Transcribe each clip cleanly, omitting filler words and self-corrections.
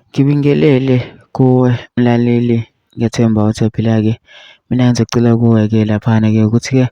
Ngibingelele kuwe mlaleli, ngiyathemba uthaphila-ke. Mina ngizocela kuwe-ke laphana-ke ukuthi-ke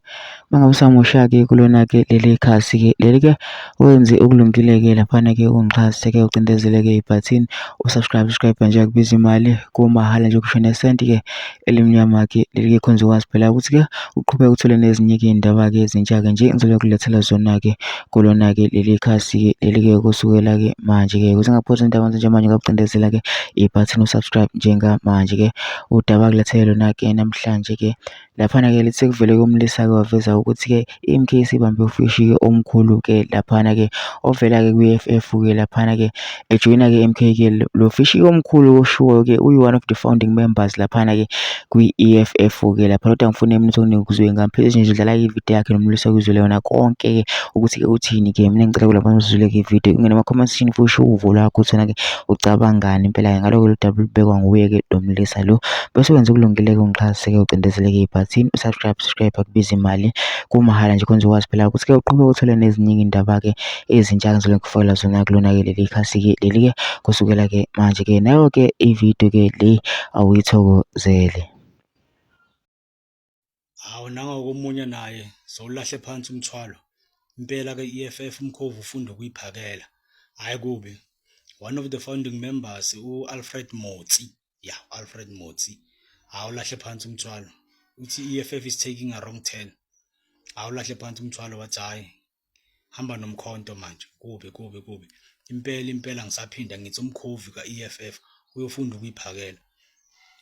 uma ngabe usamusha-ke kulona-ke leli khasi-ke leli-ke wenze okulungile-ke laphana-ke ungixhase-ke ucindezele-ke ibhathini usubscribe nje akubiza imali kumahhala nje kusho nesenti-ke elimnyama-ke leli-ke khona uzokwazi phela ukuthi-ke uqhubeke uthole nezinye-ke iy'ndaba-ke ezintsha-ke nje engizobe kulethela zona-ke kulona-ke leli khasi-ke leli-ke kusukela-ke manje-ke ukuze ngaphosi indaba nje manje ngakucindezela-ke ibhathini usubscribe njengamanje-ke udaba kulethele lona-ke namhlanje-ke laphana-ke lithi sekuvele kumlisa-ke waveza ukuthi-ke i-MK isibambe ufishi-ke omkhulu-ke laphana-ke ovela-ke kwi-EFF-ke laphana-ke ejoyina-ke MK-ke lo fishi omkhulu oshiwo-ke uyi-one of the founding members laphana-ke kwi-EFF-ke lapha kodwa angifuni mina ukuthi kuzwe ngaphezulu nje dlala ividiyo yakhe nomlisa kuzwele yona konke-ke ukuthi-ke uthini-ke mina ngicela kulapha ngizwele-ke ividiyo ungene ama-comment section futhi uvo lwakho uthona-ke ucabangani impela-ke ngaloko ludaba lubekwa nguye-ke lo mlisa lo bese wenza okulungile-ke ungixhase-ke ucindezeleke ibhathini subscribe akubiza imali kumahhala nje khona uzokwazi phela ukuthi-ke uqhubeke uthole nezinye iy'ndaba-ke ezintsha ngizobe ngikufakela zona kulona-ke leli khasi-ke leli-ke kusukela-ke manje-ke nayo-ke ividiyo-ke le awuyithokozele. Hawu nangokomunye naye sowulahle phansi umthwalo impela-ke i-EFF umkhovu ufunda ukuyiphakela hhayi kubi. One of the founding members u-Alfred Motsi, Alfred Motsi awulahle phansi umthwalo uthi i-EFF is taking a wrong turn. Awulahle phansi umthwalo wathi hhayi hamba nomkhonto manje kubi impela ngisaphinda ngithi umkhovi ka-EFF uyofunda ukuyiphakela.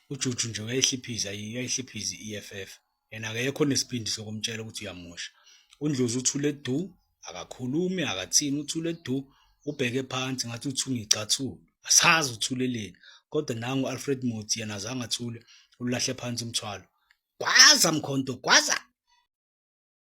Ujuju nje uyayihliphiza i-EFF yena akekho nesibindi sokumtshela ukuthi uyamusha. UNdlozi uthule du akakhulumi akathini uthule du ubheke phansi ngathi uthunga icathulo asazi uthuleleni kodwa nangu Alfred Motsi yena azange athule ulahle phansi umthwalo. Gwaza mkhonto gwaza